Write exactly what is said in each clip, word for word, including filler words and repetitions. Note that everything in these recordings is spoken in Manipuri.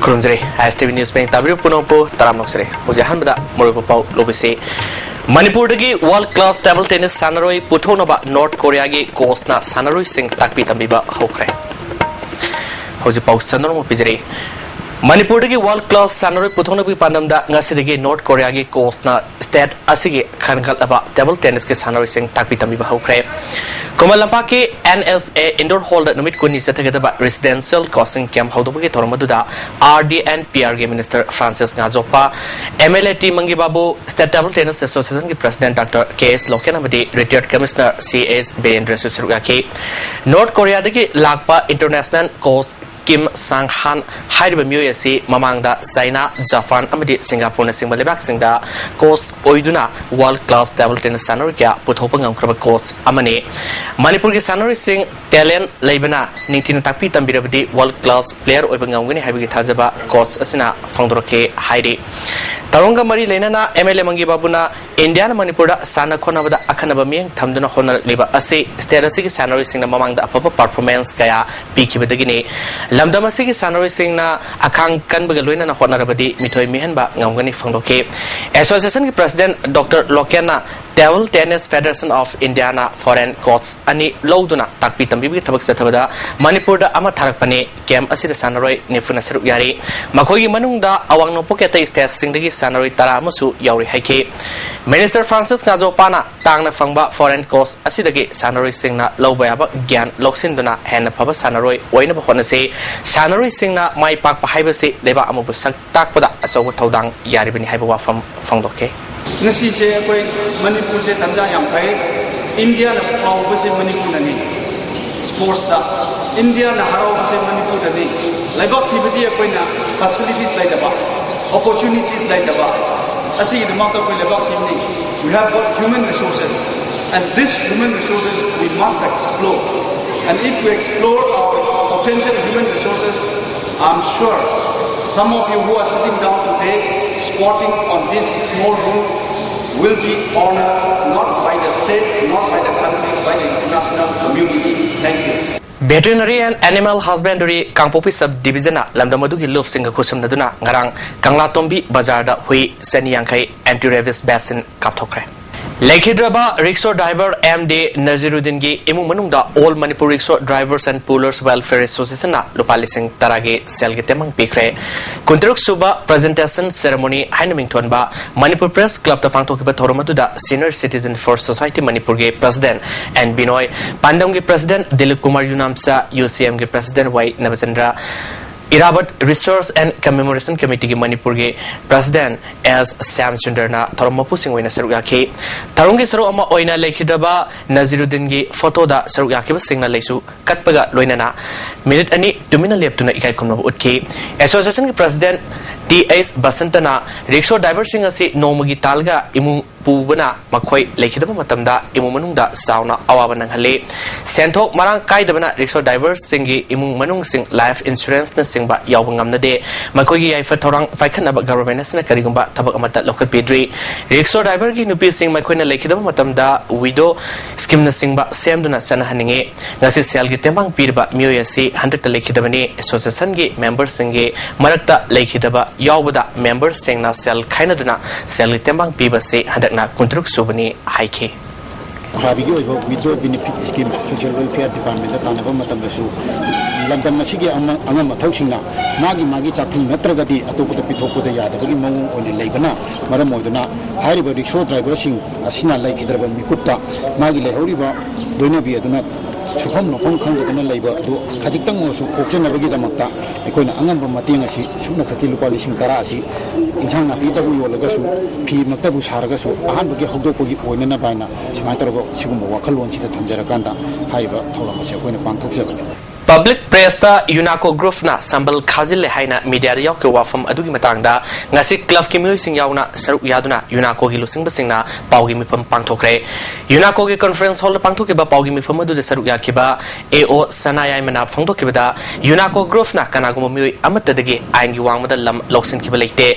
ꯈꯨꯔꯨꯝꯖꯔꯤ꯫ ꯑꯥꯏ ꯑꯦꯁ ꯇꯤ ꯚꯤ ꯅ꯭ꯌꯨꯁ ꯄꯦꯡ ꯇꯥꯕꯤꯔꯤꯕ ꯄꯨꯝꯅꯃꯛꯄꯨ ꯇꯔꯥꯝꯅ ꯑꯣꯛꯆꯔꯤ꯫ ꯍꯧꯖꯤꯛ ꯑꯍꯥꯟꯕꯗ ꯃꯔꯨꯑꯣꯏꯕ ꯄꯥꯎ ꯂꯧꯕꯤꯁꯤ꯫ ꯃꯅꯤꯄꯨꯔꯗꯒꯤ ꯋꯥꯔꯜꯗ ꯀ꯭ꯂꯥꯁ ꯇꯦꯕꯜ ꯇꯦꯅꯤꯁ ꯁꯥꯟꯅꯔꯣꯏ ꯄꯨꯊꯣꯛꯅꯕ ꯅꯣꯔꯠ ꯀꯣꯔꯤꯌꯥꯒꯤ ꯀꯣꯆꯅ ꯁꯥꯟꯅꯔꯣꯏꯁꯤꯡ ꯇꯥꯛꯄꯤ ꯇꯝꯕꯤꯕ ꯍꯧꯈ꯭ꯔꯦ꯫ ꯍꯧꯖꯤꯛ ꯄꯥꯎ ꯁꯟꯗꯣꯛꯅ ꯄꯤꯖꯔꯤ꯫ ꯃꯅꯤꯄꯨꯔꯗꯒꯤ ꯋꯥꯔꯜꯗ ꯀ꯭ꯂꯥꯁ ꯁꯥꯟꯅꯔꯣꯏ ꯄꯨꯊꯣꯛꯅꯕꯒꯤ ꯄꯥꯟꯗꯝꯗ ꯉꯁꯤꯗꯒꯤ ꯅꯣꯔꯠ ꯀꯣꯔꯤꯌꯥꯒꯤ ꯀꯣꯆꯅ ꯁ꯭ꯇꯦꯠ ꯑꯁꯤꯒꯤ ꯈꯟꯒꯠꯂꯕ ꯇꯦꯕꯜ ꯇꯦꯅꯤꯁꯀꯤ ꯁꯥꯟꯅꯔꯣꯏꯁꯤꯡ ꯇꯥꯛꯄꯤ ꯇꯝꯕꯤꯕ ꯍꯧꯈ꯭ꯔꯦ꯫ ꯈꯨꯃꯟ ꯂꯝꯄꯥꯛꯀꯤ ꯑꯦꯟ ꯑꯦꯁ ꯑꯦ ꯏꯟꯗꯣꯔ ꯍꯣꯜꯗ ꯅꯨꯃꯤꯠ ꯀꯨꯟꯅꯤ ꯆꯠꯊꯒꯗꯕ ꯔꯦꯁꯤꯗꯦꯟꯁꯤꯌꯦꯜ ꯀꯣꯆꯤꯡ ꯀꯦꯝꯞ ꯍꯧꯗꯣꯛꯄꯒꯤ ꯊꯧꯔꯝ ꯑꯗꯨꯗ ꯑꯥꯔ ꯗꯤ ꯑꯦꯟ ꯄꯤ ꯑꯥꯔꯒꯤ minister Francis Ngazopa, M L A T Mangi Babu, state table tennis ꯑꯦꯁꯣꯁꯤꯌꯦꯁꯟꯒꯤ president doctor K S Loken ꯑꯃꯗꯤ ꯔꯤꯇꯥꯌꯔꯗ ꯀꯃꯤꯁꯅꯔ ꯁꯤ ꯑꯦꯁ ꯕꯤꯔꯦꯟꯗ꯭ꯔꯁꯨ ꯁꯔꯨꯛ ꯌꯥꯈꯤ꯫ ꯅꯣꯔꯠ ꯀꯣꯔꯤꯌꯥꯗꯒꯤ ꯂꯥꯛꯄ ꯏꯟꯇꯔꯅꯦꯁꯅꯦꯜ ꯀꯣꯆ ꯀꯤꯝ ꯁꯥꯡ ꯍꯥꯟ ꯍꯥꯏꯔꯤꯕ ꯃꯤꯑꯣꯏ ꯑꯁꯤ ꯃꯃꯥꯡꯗ ꯆꯥꯏꯅꯥ, ꯖꯄꯥꯟ ꯑꯃꯗꯤ ꯁꯤꯡꯒꯥꯄꯨꯔꯅꯆꯤꯡꯕ ꯂꯩꯕꯥꯛꯁꯤꯡꯗ ꯀꯣꯆ ꯑꯣꯏꯗꯨꯅ ꯋꯥꯔꯜꯗ ꯀ꯭ꯂꯥꯁ ꯇꯦꯕꯜ ꯇꯦꯅꯤꯁ ꯁꯥꯟꯅꯔꯣꯏ ꯀꯌꯥ ꯄꯨꯊꯣꯛꯄ ꯉꯝꯈ꯭ꯔꯕ ꯀꯣꯆ ꯑꯃꯅꯤ꯫ ꯃꯅꯤꯄꯨꯔꯒꯤ ꯁꯥꯟꯅꯔꯣꯏꯁꯤꯡ ꯇꯦꯂꯦꯟꯠ ꯂꯩꯕꯅ ꯅꯤꯡꯊꯤꯅ ꯇꯥꯛꯄꯤ ꯇꯝꯕꯤꯔꯕꯗꯤ ꯋꯥꯔꯜꯗ ꯀ꯭ꯂꯥꯁ ꯄ꯭ꯂꯦꯌꯔ ꯑꯣꯏꯕ ꯉꯝꯒꯅꯤ ꯍꯥꯏꯕꯒꯤ ꯊꯥꯖꯕ ꯀꯣꯆ ꯑꯁꯤꯅ ꯐꯣꯡꯗꯣꯔꯛꯈꯤ ꯍꯥꯏꯔꯤ꯫ ꯊꯧꯔꯝꯒ ꯃꯔꯤ ꯂꯩꯅꯅ ꯑꯦꯝ ꯑꯦꯜ ꯑꯦ ꯃꯪꯒꯤ ꯕꯥꯕꯨꯅ ꯏꯟꯗꯤꯌꯥꯅ ꯃꯅꯤꯄꯨꯔꯗ ꯁꯥꯟꯅ ꯈꯣꯠꯅꯕꯗ ꯑꯈꯟꯅꯕ ꯃꯤꯠꯌꯦꯡ ꯊꯝꯗꯨꯅ ꯍꯣꯠꯅꯔꯛꯂꯤꯕ ꯑꯁꯤ ꯁ꯭ꯇꯦꯠ ꯑꯁꯤꯒꯤ ꯁꯥꯟꯅꯔꯣꯏꯁꯤꯡꯅ ꯃꯃꯥꯡꯗ ꯑꯐꯕ ꯄꯔꯐꯣꯔꯃꯦꯟꯁ ꯀꯌꯥ ꯄꯤꯈꯤꯕꯗꯒꯤꯅꯤ꯫ ꯂꯝꯗꯝ ꯑꯁꯤꯒꯤ ꯁꯥꯟꯅꯔꯣꯏꯁꯤꯡꯅ ꯑꯈꯥꯡ ꯀꯟꯕꯒ ꯂꯣꯏꯅꯅ ꯍꯣꯠꯅꯔꯕꯗꯤ ꯃꯤꯊꯣꯏ ꯃꯤꯍꯦꯟꯕ ꯉꯝꯒꯅꯤ ꯐꯣꯡꯗꯣꯛꯈꯤ꯫ ꯑꯦꯁꯣꯁꯤꯌꯦꯁꯟꯒꯤ ꯄ꯭ꯔꯁꯤꯗꯦꯟꯠ ꯗꯥꯛꯇꯔ ꯂꯣꯀꯦꯟꯅ ꯇꯦꯕꯜ ꯇꯦꯅꯤꯁ ꯐꯦꯗꯔꯦꯁꯟ ꯑꯣꯐ ꯏꯟꯗꯤꯌꯥꯅ ꯐꯣꯔꯦꯟ ꯀꯣꯆ ꯑꯅꯤ ꯂꯧꯗꯨꯅ ꯇꯥꯛꯄꯤ ꯇꯝꯕꯤꯕꯒꯤ ꯊꯕꯛ ꯆꯠꯊꯕꯗ ꯃꯅꯤꯄꯨꯔꯗ ꯑꯃ ꯊꯥꯔꯛꯄꯅꯤ꯫ ꯀꯦꯝꯞ ꯑꯁꯤꯗ ꯁꯥꯟꯅꯔꯣꯏ ꯅꯤꯐꯨꯅ ꯁꯔꯨꯛ ꯌꯥꯔꯤ꯫ ꯃꯈꯣꯏꯒꯤ ꯃꯅꯨꯡꯗ ꯑꯋꯥꯡ ꯅꯣꯡꯄꯣꯛ ꯀꯦꯇꯩ ꯁ꯭ꯇꯦꯠꯁꯤꯡꯗꯒꯤ ꯁꯥꯟꯅꯔꯣꯏ ꯇꯔꯥ ꯑꯃꯁꯨ ꯌꯥꯎꯔꯤ ꯍꯥꯏꯈꯤ꯫ ꯃꯤꯅꯤꯁꯇꯔ ꯐ꯭ꯔꯥꯟꯁꯤꯁ ꯉꯥꯖꯣꯄꯥꯅ ꯇꯥꯡꯅ ꯐꯪꯕ ꯐꯣꯔꯦꯟ ꯀꯣꯆ ꯑꯁꯤꯗꯒꯤ ꯁꯥꯟꯅꯔꯣꯏꯁꯤꯡꯅ ꯂꯧꯕ ꯌꯥꯕ ꯒ꯭ꯌꯥꯟ ꯂꯧꯁꯤꯟꯗꯨꯅ ꯍꯦꯟꯅ ꯐꯕ ꯁꯥꯟꯅꯔꯣꯏ ꯑꯣꯏꯅꯕ ꯍꯣꯠꯅꯁꯤ꯫ ꯁꯥꯟꯅꯔꯣꯏꯁꯤꯡꯅ ꯃꯥꯏ ꯄꯥꯛꯄ ꯍꯥꯏꯕꯁꯤ ꯂꯩꯕꯥꯛ ꯑꯃꯕꯨ ꯁꯛ ꯇꯥꯛꯄꯗ ꯑꯆꯧꯕ ꯊꯧꯗꯥꯡ ꯌꯥꯔꯤꯕꯅꯤ ꯍꯥꯏꯕ ꯋꯥꯐꯝ ꯐꯣꯡꯗꯣꯛꯈꯤ꯫ ꯉꯁꯤꯁꯦ ꯑꯩꯈꯣꯏ ꯃꯅꯤꯄꯨꯔꯁꯦ ꯇꯟꯖꯥ ꯌꯥꯝ ꯐꯩ꯫ ꯏꯟꯗꯤꯌꯥꯅ ꯐꯥꯎꯕꯁꯦ ꯃꯅꯤꯄꯨꯔꯅꯅꯤ꯫ ꯁ꯭ꯄꯣꯔꯠꯁꯇ ꯏꯟꯗꯤꯌꯥꯅ ꯍꯔꯥꯎꯕꯁꯦ ꯃꯅꯤꯄꯨꯔꯗꯅꯤ꯫ ꯂꯩꯕꯥꯛ ꯊꯤꯕꯗꯤ ꯑꯩꯈꯣꯏꯅ ꯐꯦꯁꯤꯂꯤꯇꯤꯁ ꯂꯩꯇꯕ, ꯑꯣꯄꯣꯔꯆꯨꯅꯤꯇꯤꯁ ꯂꯩꯇꯕ, ꯑꯁꯤꯒꯤꯗꯃꯛꯇ ꯑꯩꯈꯣꯏ ꯂꯩꯕꯥꯛ ꯊꯤꯕꯅꯤ꯫ We have got human resources, and this human resources we must explore. And if we explore our potential human resources, I'm sure some of you who are sitting down today, squatting on this small room, will be honored not by the state, not by the country, by the international community. Thank you. Veterinary and Animal Husbandry Kangpokpi Sub Division ꯅ ꯂꯝꯗꯝ ꯑꯗꯨꯒꯤ ꯂꯨꯞꯁꯤꯡꯒ ꯈꯨꯠꯁꯝꯅꯗꯨꯅ ꯉꯔꯥꯡ ꯀꯪꯂꯥꯇꯣꯝꯕꯤ ꯕꯖꯥꯔꯗ ꯍꯨꯏ ꯆꯅꯤ ꯌꯥꯡꯈꯩ Anti Rabies Vaccine ꯀꯥꯞꯊꯣꯛꯈ꯭ꯔꯦ꯫ ꯂꯩꯈꯤꯗ꯭ꯔꯕ ꯔꯤꯛꯁꯣ ꯗ꯭ꯔꯥꯏꯚꯔ ꯑꯦꯝ ꯗꯤ ꯅꯖꯤꯔꯨꯗꯤꯟꯒꯤ ꯏꯃꯨꯡ ꯃꯅꯨꯡꯗ All Manipur Rickshaw Drivers and Pullers Welfare Association ꯅ ꯂꯨꯄꯥ ꯂꯤꯁꯤꯡ ꯇꯔꯥꯒꯤ ꯁꯦꯜꯒꯤ ꯇꯦꯡꯕꯥꯡ ꯄꯤꯈ꯭ꯔꯦ꯫ ꯀꯨꯟꯇꯔꯨꯛ ꯁꯨꯕ presentation ceremony ꯍꯥꯏꯅ ꯃꯤꯡꯊꯣꯟꯕ ꯃꯅꯤꯄꯨꯔ Press Club ꯇ ꯄꯥꯡꯊꯣꯛꯈꯤꯕ ꯊꯧꯔꯝ ꯑꯗꯨꯗ Senior Citizen for Society ꯃꯅꯤꯄꯨꯔꯒꯤ President ꯑꯦꯟ ꯕꯤꯅꯣꯏ, ꯄꯥꯟꯗꯝꯒꯤ President Dilip Kumar Yunamcha, U C ꯑꯦꯝꯒꯤ President Y Nabachandra, Irrawaddy Research and Commemoration Committeeꯒꯤ ꯃꯅꯤꯄꯨꯔꯒꯤ President ꯑꯦꯁ ꯁ꯭ꯌꯥꯝꯆꯟꯗ꯭ꯔꯅ ꯊꯧꯔꯝ ꯃꯄꯨꯁꯤꯡ ꯑꯣꯏꯅ ꯁꯔꯨꯛ ꯌꯥꯈꯤ꯫ ꯊꯧꯔꯝꯒꯤ ꯁꯔꯨꯛ ꯑꯃ ꯑꯣꯏꯅ ꯂꯩꯈꯤꯗ꯭ꯔꯕ ꯅꯖꯤꯔꯨꯗꯤꯟꯒꯤ ꯐꯣꯇꯣꯗ ꯁꯔꯨꯛ ꯌꯥꯈꯤꯕꯁꯤꯡꯅ ꯂꯩꯁꯨ ꯀꯠꯄꯒ ꯂꯣꯏꯅꯅ ꯃꯤꯅꯤꯠ ꯑꯅꯤ ꯇꯨꯃꯤꯟꯅ ꯂꯦꯞꯇꯨꯅ ꯏꯀꯥꯏ ꯈꯨꯝꯅꯕ ꯎꯠꯈꯤ꯫ Associationꯒꯤ President ꯇꯤ ꯑꯩꯆ ꯕꯁꯟꯇꯅ ꯔꯤꯛꯁꯣ ꯗ꯭ꯔꯥꯏꯚꯔꯁꯤꯡ ꯑꯁꯤ ꯅꯣꯡꯃꯒꯤ ꯇꯥꯜꯒ ꯏꯃꯨꯡ ꯄꯨꯕꯅ ꯃꯈꯣꯏ ꯂꯩꯈꯤꯗꯕ ꯃꯇꯝꯗ ꯏꯃꯨꯡ ꯃꯅꯨꯡꯗ ꯆꯥꯎꯅ ꯑꯋꯥꯕ ꯅꯪꯍꯜꯂꯤ꯫ ꯁꯦꯟꯊꯣꯛ ꯃꯔꯥꯡ ꯀꯥꯏꯗꯕꯅ ꯔꯤꯛꯁꯣ ꯗ꯭ꯔꯥꯏꯚꯔꯁꯤꯡꯒꯤ ꯏꯃꯨꯡ ꯃꯅꯨꯡꯁꯤꯡ life insuranceꯅꯆꯤꯡꯕ ꯌꯥꯎꯕ ꯉꯝꯅꯗꯦ꯫ ꯃꯈꯣꯏꯒꯤ ꯌꯥꯏꯐ ꯊꯧꯔꯥꯡ ꯄꯥꯏꯈꯠꯅꯕ government ꯑꯁꯤꯅ ꯀꯔꯤꯒꯨꯝꯕ ꯊꯕꯛ ꯑꯃꯠꯇ ꯂꯧꯈꯠꯄꯤꯗ꯭ꯔꯤ꯫ ꯔꯤꯛꯁꯣ ꯗ꯭ꯔꯥꯏꯚꯔꯒꯤ ꯅꯨꯄꯤꯁꯤꯡ ꯃꯈꯣꯏꯅ ꯂꯩꯈꯤꯗꯕ ꯃꯇꯝꯗ widow schemeꯅꯆꯤꯡꯕ ꯁꯦꯝꯗꯨꯅ ꯆꯠꯅꯍꯟꯅꯤꯡꯉꯤ꯫ ꯉꯁꯤ ꯁꯦꯜꯒꯤ ꯇꯦꯡꯕꯥꯡ ꯄꯤꯔꯤꯕ ꯃꯤꯑꯣꯏ ꯑꯁꯤ ꯍꯟꯗꯛꯇ ꯂꯩꯈꯤꯗꯕꯅꯤ꯫ Associationꯒꯤ memberꯁꯤꯡꯒꯤ ꯃꯔꯛꯇ ꯂꯩꯈꯤꯗꯕ ꯌꯥꯎꯕꯗ memberꯁꯤꯡꯅ ꯁꯦꯜ ꯈꯥꯏꯅꯗꯨꯅ ꯁꯦꯜꯒꯤ ꯇꯦꯡꯕꯥꯡ ꯄꯤꯕꯁꯤ ꯍꯟꯗꯛꯅ ꯀꯨꯟꯇꯔꯨꯛ ꯁꯨꯕꯅꯤ ꯍꯥꯏꯈꯤ꯫ ꯈ꯭ꯋꯥꯏꯗꯒꯤ ꯑꯣꯏꯕ widow benefit scheme social welfare departmentꯇ ꯇꯥꯟꯅꯕ ꯃꯇꯝꯗꯁꯨ ꯂꯝꯗꯝ ꯑꯁꯤꯒꯤ ꯑꯃ-, ꯑꯉꯝ ꯑꯊꯧꯁꯤꯡꯅ ꯃꯥꯒꯤ ꯃꯥꯒꯤ ꯆꯥꯛꯊꯨꯡ ꯅꯠꯇ꯭ꯔꯒꯗꯤ ꯑꯇꯣꯞꯄꯗ ꯄꯤꯊꯣꯛꯄꯗ ꯌꯥꯗꯕꯒꯤ ꯃꯑꯣꯡ ꯑꯣꯏꯅ ꯂꯩꯕꯅ ꯃꯔꯝ ꯑꯣꯏꯗꯨꯅ ꯍꯥꯏꯔꯤꯕ ꯔꯤꯛꯁꯣ ꯗ꯭ꯔꯥꯏꯚꯔꯁꯤꯡ ꯑꯁꯤꯅ ꯂꯩꯈꯤꯗ꯭ꯔꯕ ꯃꯤꯀꯨꯞꯇ ꯃꯥꯒꯤ ꯂꯩꯍꯧꯔꯤꯕ ꯂꯣꯏꯅꯕꯤ ꯑꯗꯨꯅ ꯁꯨꯐꯝ ꯅꯣꯐꯝ ꯈꯪꯗꯗꯨꯅ ꯂꯩꯕ ꯑꯗꯨ ꯈꯖꯤꯛꯇꯪ ꯑꯣꯏꯔꯁꯨ ꯀꯣꯛꯆꯅꯕꯒꯤꯗꯃꯛꯇ ꯑꯩꯈꯣꯏꯅ ꯑꯉꯝꯕ ꯃꯇꯦꯡ ꯑꯁꯤ ꯁꯨꯞꯅꯈꯛꯀꯤ ꯂꯨꯄꯥ ꯂꯤꯁꯤꯡ ꯇꯔꯥ ꯑꯁꯤ ꯏꯟꯁꯥꯡ ꯅꯥꯄꯤꯗꯕꯨ ꯌꯣꯜꯂꯒꯁꯨ, ꯐꯤꯃꯛꯇꯕꯨ ꯁꯥꯔꯒꯁꯨ, ꯑꯍꯥꯟꯕꯒꯤ ꯍꯧꯗꯣꯛꯄꯒꯤ ꯑꯣꯏꯅꯅꯕ ꯍꯥꯏꯅ ꯁꯨꯃꯥꯏꯅ ꯇꯧꯔꯒ ꯁꯤꯒꯨꯝꯕ ꯋꯥꯈꯜꯂꯣꯟꯁꯤꯗ ꯊꯝꯖꯔꯀꯥꯟꯗ ꯍꯥꯏꯔꯤꯕ ꯊꯧꯔꯝ ꯑꯁꯤ ꯑꯩꯈꯣꯏꯅ ꯄꯥꯡꯊꯣꯛꯆꯕꯅꯤ꯫ Public Pressꯇ UNACO groupꯅ ꯁꯝꯕꯜ ꯈꯥꯖꯤꯜꯂꯦ ꯍꯥꯏꯅ mediaꯗ ꯌꯥꯎꯈꯤꯕ ꯋꯥꯐꯝ ꯑꯗꯨꯒꯤ ꯃꯇꯥꯡꯗ ꯉꯁꯤ clubꯀꯤ ꯃꯤꯑꯣꯏꯁꯤꯡ ꯌꯥꯎꯅ ꯁꯔꯨꯛ ꯌꯥꯗꯨꯅ UNACOꯒꯤ ꯂꯨꯆꯤꯡꯕꯁꯤꯡꯅ ꯄꯥꯎꯒꯤ ꯃꯤꯐꯝ ꯄꯥꯡꯊꯣꯛꯈ꯭ꯔꯦ꯫ UNACOꯒꯤ conference hallꯗ ꯄꯥꯡꯊꯣꯛꯈꯤꯕ ꯄꯥꯎꯒꯤ ꯃꯤꯐꯝ ꯑꯗꯨꯗ ꯁꯔꯨꯛ ꯌꯥꯈꯤꯕ ꯈꯤꯕ ꯑꯦ ꯑꯣ ꯁꯅꯥꯌꯥꯏꯃꯅ ꯐꯣꯡꯗꯣꯛꯈꯤꯕꯗ, ꯌꯨꯅꯥꯀꯣ ꯒ꯭ꯔꯨꯞꯅ ꯀꯅꯥꯒꯨꯝꯕ ꯃꯤꯑꯣꯏ ꯑꯃꯠꯇꯗꯒꯤ ꯑꯥꯏꯟꯒꯤ ꯋꯥꯡꯃꯗ ꯂꯝ ꯂꯧꯁꯤꯟꯈꯤꯕ ꯂꯩꯇꯦ꯫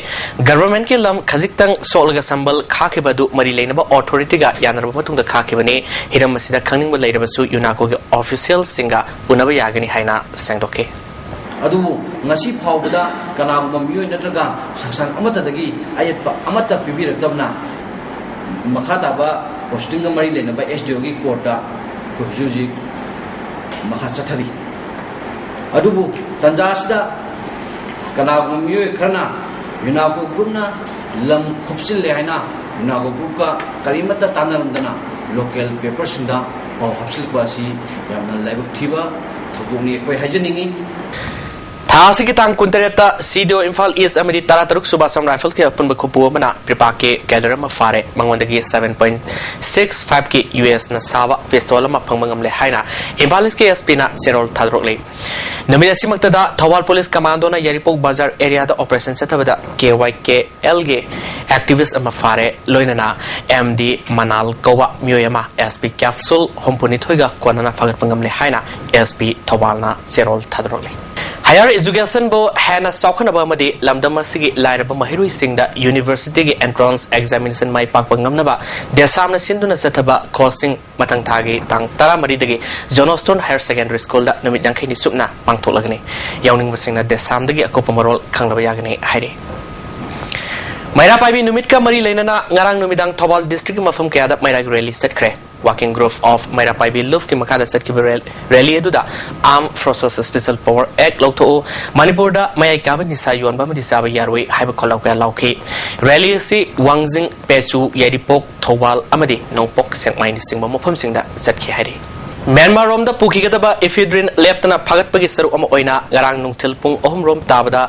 ꯒꯚꯔꯟꯃꯦꯟꯠꯀꯤ ꯂꯝ ꯈꯖꯤꯛꯇꯪ ꯁꯣꯛꯂꯒ ꯁꯝꯕꯜ ꯈꯥꯛꯈꯤꯕ ꯑꯗꯨ ꯃꯔꯤ ꯂꯩꯅꯕ ꯑꯣꯊꯣꯔꯤꯇꯤꯒ ꯌꯥꯅꯔꯕ ꯃꯇꯨꯡꯗ ꯈꯥꯛꯈꯤꯕꯅꯤ꯫ ꯍꯤꯔꯝ ꯑꯁꯤꯗ ꯈꯪꯅꯤꯡꯕ ꯂꯩꯔꯕꯁꯨ ꯌꯨꯅꯥꯀꯣꯒꯤ ꯑꯣꯐꯤꯁꯤꯌꯦꯜꯁꯤꯡꯒ ꯎꯅꯕ ꯌꯥꯒꯅꯤ ꯍꯥꯏꯅ ꯁꯦꯡꯗꯣꯛꯈꯤ꯫ ꯑꯗꯨꯕꯨ ꯉꯁꯤ ꯐꯥꯎꯕꯗ ꯀꯅꯥꯒꯨꯝꯕ ꯃꯤꯑꯣꯏ ꯅꯠꯇ꯭ꯔꯒ ꯁꯪꯁꯊꯥꯟ ꯑꯃꯠꯇꯗꯒꯤ ꯑꯌꯦꯠꯄ ꯑꯃꯠꯇ ꯄꯤꯕꯤꯔꯛꯇꯕꯅ ꯃꯈꯥ ꯇꯥꯕ ꯄ꯭ꯔꯣꯁꯤꯗꯤꯡꯒ ꯃꯔꯤ ꯂꯩꯅꯕ ꯑꯦꯁ ꯗꯤ ꯑꯣꯒꯤ ꯀꯣꯔꯠꯇ ꯑꯩꯈꯣꯏ ꯍꯧꯖꯤꯛ ꯍꯧꯖꯤꯛ ꯃꯈꯥ ꯆꯠꯊꯔꯤ꯫ ꯑꯗꯨꯕꯨ ꯇꯟꯖꯥ ꯑꯁꯤꯗ ꯀꯅꯥꯒꯨꯝꯕ ꯃꯤꯑꯣꯏ ꯈꯔꯅ ꯌꯨꯅꯥꯀꯣ ꯒ꯭ꯔꯨꯞꯅ ꯂꯝ ꯈꯣꯞꯆꯤꯜꯂꯦ ꯍꯥꯏꯅ ꯌꯨꯅꯥꯀꯣ ꯒ꯭ꯔꯨꯞꯀ ꯀꯔꯤꯃꯠꯇ ꯇꯥꯟꯅꯔꯝꯗꯅ ꯂꯣꯀꯦꯜ ꯄꯦꯄꯔꯁꯤꯡꯗ ꯄꯥꯎ ꯍꯥꯞꯆꯤꯜꯂꯛꯄ ꯑꯁꯤ ꯌꯥꯝꯅ ꯂꯥꯏꯕꯛ ꯊꯤꯕ ꯊꯧꯗꯣꯛꯅꯤ ꯑꯩꯈꯣꯏ ꯍꯥꯏꯖꯅꯤꯡꯏ꯫ ꯊꯥ ꯑꯁꯤꯒꯤ ꯇꯥꯡ ꯀꯨꯟꯇꯔꯦꯠꯇ ꯁꯤ ꯗꯤ ꯑꯣ ꯏꯝꯐꯥꯜ ꯏꯁ ꯑꯃꯗꯤ ꯇꯔꯥꯇꯔꯨꯛ ꯁꯨꯕ ꯑꯁꯥꯝ ꯔꯥꯏꯐꯜꯁꯀꯤ ꯑꯄꯨꯟꯕ ꯈꯨꯄꯨ ꯑꯃꯅ ꯄꯤꯄꯥꯛꯀꯤ ꯀꯦꯗꯔ ꯑꯃ ꯐꯥꯔꯦ꯫ ꯃꯉꯣꯟꯗꯒꯤ seven point six five ꯀꯤ ꯌꯨ ꯑꯦꯁꯅ ꯁꯥꯕ ꯄꯤꯁꯇꯣꯜ ꯑꯃ ꯐꯪꯕ ꯉꯝꯂꯦ ꯍꯥꯏꯅ ꯏꯝꯐꯥꯜ ꯏꯁꯀꯤ ꯑꯦꯁ ꯄꯤꯅ ꯆꯦꯔꯣꯜ ꯊꯥꯗꯣꯔꯛꯂꯤ꯫ ꯅꯨꯃꯤꯠ ꯑꯁꯤꯃꯛꯇꯗ ꯊꯧꯕꯥꯜ ꯄꯨꯂꯤꯁ ꯀꯃꯥꯟꯗꯣꯅ ꯌꯥꯏꯔꯤꯄꯣꯛ ꯕꯖꯥꯔ ꯑꯦꯔꯤꯌꯥꯗ ꯑꯣꯄꯔꯦꯁꯟ ꯆꯠꯊꯕꯗ ꯀꯦ ꯋꯥꯏ ꯀꯦ ꯑꯦꯜꯒꯤ ꯑꯦꯛꯇꯤꯚꯤꯁ ꯑꯃ ꯐꯥꯔꯦ꯫ ꯂꯣꯏꯅꯅ ꯑꯦꯝ ꯗꯤ ꯃꯅꯥꯜ ꯀꯧꯕ ꯃꯤꯑꯣꯏ ꯑꯃ ꯑꯦꯁ ꯄꯤ ꯀꯦꯞꯁꯨꯜ ꯍꯨꯝꯐꯨꯅꯤꯊꯣꯏꯒ ꯀꯣꯟꯅꯅ ꯐꯥꯒꯠꯄ ꯉꯝꯂꯦ ꯍꯥꯏꯅ ꯑꯦꯁ ꯄꯤ ꯊꯧꯕꯥꯜꯅ ꯆꯦꯔꯣꯜ ꯊꯥꯗꯣꯔꯛꯂꯤ꯫ ꯍꯥꯌꯔ ꯑꯦꯖꯨꯀꯦꯁꯟꯕꯨ ꯍꯦꯟꯅ ꯆꯥꯎꯈꯠꯅꯕ ꯑꯃꯗꯤ ꯂꯝꯗꯝ ꯑꯁꯤꯒꯤ ꯂꯥꯏꯔꯕ ꯃꯍꯩꯔꯣꯏꯁꯤꯡꯗ ꯌꯨꯅꯤꯚꯔꯁꯤꯇꯤꯒꯤ ꯑꯦꯟꯇ꯭ꯔꯥꯟꯁ ꯑꯦꯛꯖꯥꯃꯤꯅꯦꯁꯟ ꯃꯥꯏ ꯄꯥꯛꯄ ꯉꯝꯅꯕ ꯗꯦꯁꯥꯝꯅ ꯁꯤꯟꯗꯨꯅ ꯆꯠꯊꯕ ꯀꯣꯆꯤꯡ ꯃꯊꯪ ꯊꯥꯒꯤ ꯇꯥꯡ ꯇꯔꯥꯃꯔꯤꯗꯒꯤ ꯖꯣꯅꯣꯁꯇꯣꯟ ꯍꯥꯌꯔ ꯁꯦꯀꯦꯟꯗꯔꯤ ꯁ꯭ꯀꯨꯜꯗ ꯅꯨꯃꯤꯠ ꯌꯥꯡꯈꯩꯅꯤ ꯆꯨꯞꯅ ꯄꯥꯡꯊꯣꯛꯂꯒꯅꯤ꯫ ꯌꯥꯎꯅꯤꯡꯕꯁꯤꯡꯅ ꯗꯦꯁꯥꯝꯗꯒꯤ ꯑꯀꯨꯞꯄ ꯃꯔꯣꯜ ꯈꯪꯂꯕ ꯌꯥꯒꯅꯤ ꯍꯥꯏꯔꯤ꯫ ꯃꯩꯔꯥ ꯄꯥꯏꯕꯤ ꯅꯨꯃꯤꯠꯀ ꯃꯔꯤ ꯂꯩꯅꯅ ꯉꯔꯥꯡ ꯅꯨꯃꯤꯗꯥꯡ ꯊꯧꯕꯥꯜ ꯗꯤꯁꯇ꯭ꯔꯤꯛꯀꯤ ꯃꯐꯝ ꯀꯌꯥꯗ ꯃꯩꯔꯥꯒꯤ ꯔꯦꯂꯤ ꯆꯠꯈ꯭ꯔꯦ꯫ Working Group of ꯃꯩꯔꯥ ꯄꯥꯏꯕꯤ ꯂꯨꯞꯀꯤ ꯃꯈꯥꯗ ꯆꯠꯈꯤꯕ ꯔꯦꯜ-, ꯔꯦꯂꯤ ꯑꯗꯨꯗ Armed Forces Special Power Act ꯂꯧꯊꯣꯛꯎ, ꯃꯅꯤꯄꯨꯔꯗ ꯃꯌꯥꯏ ꯀꯥꯕ ꯅꯤꯁꯥ ꯌꯣꯟꯕ ꯑꯃꯗꯤ ꯆꯥꯕ ꯌꯥꯔꯣꯏ ꯍꯥꯏꯕ ꯈꯣꯜꯂꯥꯎ ꯀꯌꯥ ꯂꯥꯎꯈꯤ꯫ ꯔꯦꯂꯤ ꯑꯁꯤ ꯋꯥꯡꯖꯤꯡ, ꯄꯦꯆꯨ, ꯌꯥꯏꯔꯤꯄꯣꯛ, ꯊꯧꯕꯥꯜ ꯑꯃꯗꯤ ꯅꯣꯡꯄꯣꯛ ꯁꯦꯛꯃꯥꯏꯅꯆꯤꯡꯕ ꯃꯐꯝꯁꯤꯡꯗ ꯆꯠꯈꯤ ꯍꯥꯏꯔꯤ꯫ ꯃ꯭ꯌꯥꯟꯃꯥꯔ ꯔꯣꯝꯗ ꯄꯨꯈꯤꯒꯗꯕ ephedrine ꯂꯦꯞꯇꯅ ꯐꯥꯒꯠꯄꯒꯤ ꯁꯔꯨꯛ ꯑꯃ ꯑꯣꯏꯅ ꯉꯔꯥꯡ ꯅꯨꯡꯊꯤꯜ ꯄꯨꯡ ꯑꯍꯨꯝ ꯔꯣꯝ ꯇꯥꯕꯗ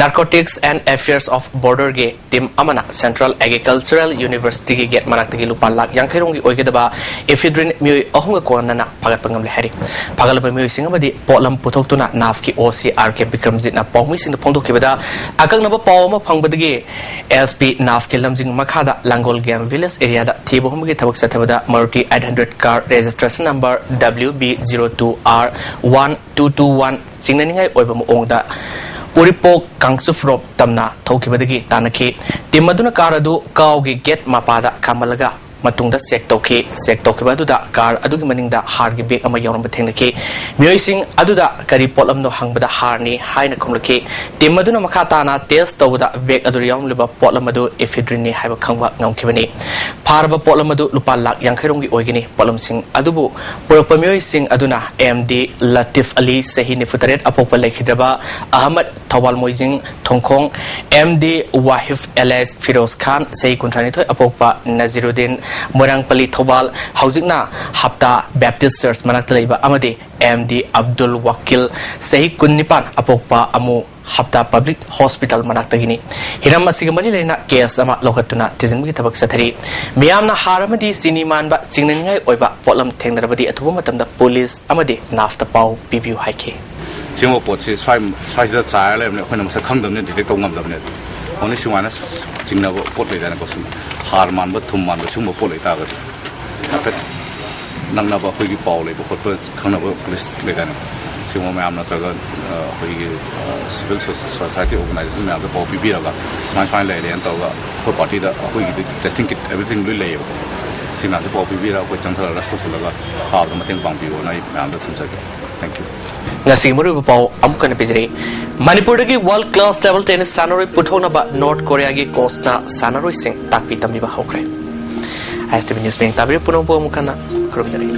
Narcotics and Affairs of Border ꯒꯤ ꯇꯤꯝ ꯑꯃꯅ Central Agricultural University ꯒꯤ ꯒꯦꯠ ꯃꯅꯥꯛꯇꯒꯤ ꯂꯨꯄꯥ ꯂꯥꯈ ꯌꯥꯡꯈꯩ ꯔꯣꯝꯒꯤ ꯑꯣꯏꯒꯗꯕ ephedrine ꯃꯤꯑꯣꯏ ꯑꯍꯨꯝꯒ ꯀꯣꯟꯅꯅ ꯐꯥꯒꯠꯄ ꯉꯝꯂꯦ ꯍꯥꯏꯔꯤ꯫ ꯐꯥꯒꯠꯂꯕ ꯃꯤꯑꯣꯏꯁꯤꯡ ꯑꯃꯗꯤ ꯄꯣꯠꯂꯝ ꯄꯨꯊꯣꯛꯇꯨꯅ ꯅꯥꯐꯀꯤ ꯑꯣ ꯁꯤ ꯑꯥꯔ ꯀꯦ ꯕꯤꯀ꯭ꯔꯝꯖꯤꯠꯅ ꯄꯥꯎꯃꯤꯁꯤꯡꯗ ꯐꯣꯡꯗꯣꯛꯈꯤꯕꯗ, ꯑꯀꯛꯅꯕ ꯄꯥꯎ ꯑꯃ ꯐꯪꯕꯗꯒꯤ ꯑꯦꯁ ꯄꯤ ꯅꯥꯐꯀꯤ ꯂꯝꯖꯤꯡ ꯃꯈꯥꯗ ꯂꯥꯡꯒꯣꯜ ꯒꯦꯝ ꯚꯤꯂꯦꯖ ꯑꯦꯔꯤꯌꯥꯗ ꯊꯤꯕ ꯍꯨꯝꯕꯒꯤ ꯊꯕꯛ ꯆꯠꯊꯕꯗ Maruti eight hundred car registration number W B zero two R one two two one ꯆꯤꯡꯅꯅꯤꯡꯉꯥꯏ ꯑꯣꯏꯕ ꯃꯑꯣꯡꯗ ꯎꯔꯤꯄꯣꯛ ꯀꯥꯡꯆꯨꯞ ꯔꯣꯞ ꯇꯝꯅ ꯊꯧꯈꯤꯕꯗꯒꯤ ꯇꯥꯟꯅꯈꯤ꯫ ꯇꯤꯝ ꯑꯗꯨꯅ ꯀꯥꯔ ꯑꯗꯨ ꯀꯥꯎꯒꯤ ꯒꯦꯠ ꯃꯄꯥꯗ ꯈꯥꯝꯍꯜꯂꯒ ꯃꯇꯨꯡꯗ ꯆꯦꯛ ꯇꯧꯈꯤ꯫ ꯆꯦꯛ ꯇꯧꯈꯤꯕ ꯑꯗꯨꯗ ꯀꯥꯔ ꯑꯗꯨꯒꯤ ꯃꯅꯤꯡꯗ ꯍꯥꯔꯒꯤ ꯕꯦꯒ ꯑꯃ ꯌꯥꯎꯔꯝꯕ ꯊꯦꯡꯅꯈꯤ꯫ ꯃꯤꯑꯣꯏꯁꯤꯡ ꯑꯗꯨꯗ ꯀꯔꯤ ꯄꯣꯠꯂꯝꯅꯣ ꯍꯪꯕꯗ ꯍꯥꯔꯅꯤ ꯍꯥꯏꯅ ꯈꯨꯝꯂꯛꯈꯤ꯫ ꯇꯤꯝ ꯑꯗꯨꯅ ꯃꯈꯥ ꯇꯥꯅ ꯇꯦꯁ ꯇꯧꯕꯗ ꯕꯦꯒ ꯑꯗꯨꯗ ꯌꯥꯎꯔꯝꯂꯤꯕ ꯄꯣꯠꯂꯝ ꯑꯗꯨ ꯏꯐꯤꯗ꯭ꯔꯤꯟꯅꯤ ꯍꯥꯏꯕ ꯈꯪꯕ ꯉꯝꯈꯤꯕꯅꯤ꯫ ꯐꯥꯔꯕ ꯄꯣꯠꯂꯝ ꯑꯗꯨ ꯂꯨꯄꯥ ꯂꯥꯈ ꯌꯥꯡꯈꯩ ꯔꯣꯝꯒꯤ ꯑꯣꯏꯒꯅꯤ꯫ ꯄꯣꯠꯂꯝꯁꯤꯡ ꯑꯗꯨꯕꯨ ꯄꯨꯔꯛꯄ ꯃꯤꯑꯣꯏꯁꯤꯡ ꯑꯗꯨꯅ ꯑꯦꯝ ꯗꯤ ꯂꯇꯤꯐ ꯑꯂꯤ, ꯆꯍꯤ ꯅꯤꯐꯨ ꯇꯔꯦꯠ, ꯑꯄꯣꯛꯄ ꯂꯩꯈꯤꯗ꯭ꯔꯕ ꯑꯍꯃꯗ, ꯊꯧꯕꯥꯜ ꯃꯣꯏꯖꯤꯡ ꯊꯣꯡꯈꯣꯡ, ꯑꯦꯝ ꯗꯤ ꯋꯥꯍꯤꯐ ꯑꯦꯂꯥꯏꯁ ꯐꯤꯔꯣꯖ ꯈꯥꯟ, ꯆꯍꯤ ꯀꯨꯟꯊ꯭ꯔꯥ ꯅꯤꯊꯣꯏ, ꯑꯄꯣꯛꯄ ꯅꯖꯤꯔꯨꯗꯤꯟ, ꯃꯣꯏꯔꯥꯡꯄꯜꯂꯤ, ꯊꯧꯕꯥꯜ, ꯍꯧꯖꯤꯛꯅ ꯍꯞꯇꯥ ꯕꯦꯞꯇꯤꯁ ꯆꯔꯆ ꯃꯅꯥꯛꯇ ꯂꯩꯕ, ꯑꯃꯗꯤ ꯑꯦꯝ ꯗꯤ ꯑꯕꯗꯨꯜ ꯋꯥꯀꯤꯜ, ꯆꯍꯤ ꯀꯨꯟꯅꯤꯄꯥꯟ, ꯑꯄꯣꯛꯄ ꯑꯃꯨ ꯍꯞꯇꯥ ꯄꯕ꯭ꯂꯤꯛ ꯍꯣꯁꯄꯤꯇꯥꯜ ꯃꯅꯥꯛꯇꯒꯤꯅꯤ꯫ ꯍꯤꯔꯝ ꯑꯁꯤꯒ ꯃꯔꯤ ꯂꯩꯅ ꯀꯦꯁ ꯑꯃ ꯂꯧꯈꯠꯇꯨꯅ ꯊꯤꯖꯤꯟꯕꯒꯤ ꯊꯕꯛ ꯆꯠꯊꯔꯤ꯫ ꯃꯤꯌꯥꯝꯅ ꯍꯥꯔ ꯑꯃꯗꯤ ꯆꯤꯅꯤ ꯃꯥꯟꯕ ꯆꯤꯡꯅꯅꯤꯡꯉꯥꯏ ꯑꯣꯏꯕ ꯄꯣꯠꯂꯝ ꯊꯦꯡꯅꯔꯕꯗꯤ ꯑꯊꯨꯕ ꯃꯇꯝꯗ ꯄꯨꯂꯤꯁ ꯑꯃꯗꯤ ꯅꯥꯐꯇ ꯄꯥꯎ ꯄꯤꯕꯤꯌꯨ ꯍꯥꯏꯈꯤ꯫ ꯁꯤꯒꯨꯝꯕ ꯄꯣꯠꯁꯤ ꯁ꯭ꯋꯥꯏ-, ꯁ꯭ꯋꯥꯏꯁꯤꯗ ꯆꯥꯏꯔ ꯂꯩꯕꯅꯤ, ꯑꯩꯈꯣꯏꯅ ꯃꯁꯛ ꯈꯪꯗꯕꯅꯤ, ꯗꯤꯇꯦꯛ ꯇꯧ ꯉꯝꯗꯕꯅꯤ꯫ ꯑꯣꯟꯂꯤ ꯁꯨꯃꯥꯏꯅ ꯆꯤꯡꯅꯕ ꯄꯣꯠ ꯂꯩꯗꯅꯀꯣ, ꯁꯨꯝ ꯍꯥꯔ ꯃꯥꯟꯕ, ꯊꯨꯝ ꯃꯥꯟꯕ ꯁꯤꯒꯨꯝꯕ ꯄꯣꯠ ꯂꯩꯇꯥꯔꯒꯗꯤ ꯍꯥꯏꯐꯦꯠ ꯅꯛꯅꯕ ꯑꯩꯈꯣꯏꯒꯤ ꯄꯥꯎ ꯂꯩꯕ ꯈꯣꯠꯄ ꯈꯪꯅꯕ ꯄꯨꯂꯤꯁ ꯂꯩꯗꯥꯏꯅꯦ, ꯁꯤꯒꯨꯝꯕ ꯃꯌꯥꯝ ꯅꯠꯇ꯭ꯔꯒ, ꯑ, ꯑꯩꯈꯣꯏꯒꯤ, ꯑ, ꯁꯤꯚꯤꯜ ꯁꯣ-, ꯁꯣꯁꯥꯏꯇꯤ ꯑꯣꯔꯒꯅꯥꯏꯖꯦꯁꯟ ꯃꯌꯥꯝꯗ ꯄꯥꯎ ꯄꯤꯕꯤꯔꯒ ꯁꯨꯃꯥꯏ ꯁꯨꯃꯥꯏꯅ ꯂꯩꯔꯦꯅ ꯇꯧꯔꯒ ꯑꯩꯈꯣꯏ ꯄꯥꯔꯇꯤꯗ ꯑꯩꯈꯣꯏꯒꯤꯗꯤ ꯇꯦꯁꯇꯤꯡ ꯀꯤꯠ ꯑꯦꯕ꯭ꯔꯤꯊꯤꯡ ꯂꯣꯏ ꯂꯩꯌꯦꯕꯀꯣ꯫ ꯁꯤ ꯃꯌꯥꯝꯁꯦ ꯄꯥꯎ ꯄꯤꯕꯤꯔꯒ ꯑꯩꯈꯣꯏ ꯆꯪꯊꯔꯒ ꯔꯁ ꯇꯧꯁꯤꯜꯂꯒ ꯐꯥꯕꯗ ꯃꯇꯦꯡ ꯄꯥꯡꯕꯤꯌꯣꯅ ꯑꯩ ꯃꯌꯥꯝꯗ ꯊꯝꯖꯒꯦ꯫ Thank you꯫ ꯉꯁꯤꯒꯤ ꯃꯔꯨꯑꯣꯏꯕ ꯄꯥꯎ ꯑꯃꯨꯛ ꯍꯟꯅ ꯄꯤꯖꯔꯤ꯫ ꯃꯅꯤꯄꯨꯔꯗꯒꯤ ꯋꯥꯔꯜꯗ ꯀ꯭ꯂꯥꯁ ꯇꯦꯕꯜ ꯇꯦꯅꯤꯁ ꯁꯥꯟꯅꯔꯣꯏ ꯄꯨꯊꯣꯛꯅꯕ ꯅꯣꯔꯠ ꯀꯣꯔꯤꯌꯥꯒꯤ ꯀꯣꯆꯅ ꯁꯥꯟꯅꯔꯣꯏꯁꯤꯡ ꯇꯥꯛꯄꯤ ꯇꯝꯕꯤꯕ ꯍꯧꯈ꯭ꯔꯦ꯫ ꯑꯥꯏ ꯑꯦꯁ ꯇꯤ ꯚꯤ ꯅ꯭ꯌꯨꯁ ꯃꯤꯠꯌꯦꯡ ꯇꯥꯕꯤꯔꯤꯕ ꯄꯨꯝꯅꯃꯛꯄꯨ ꯑꯃꯨꯛ ꯍꯟꯅ ꯈꯨꯔꯨꯝꯖꯔꯤ꯫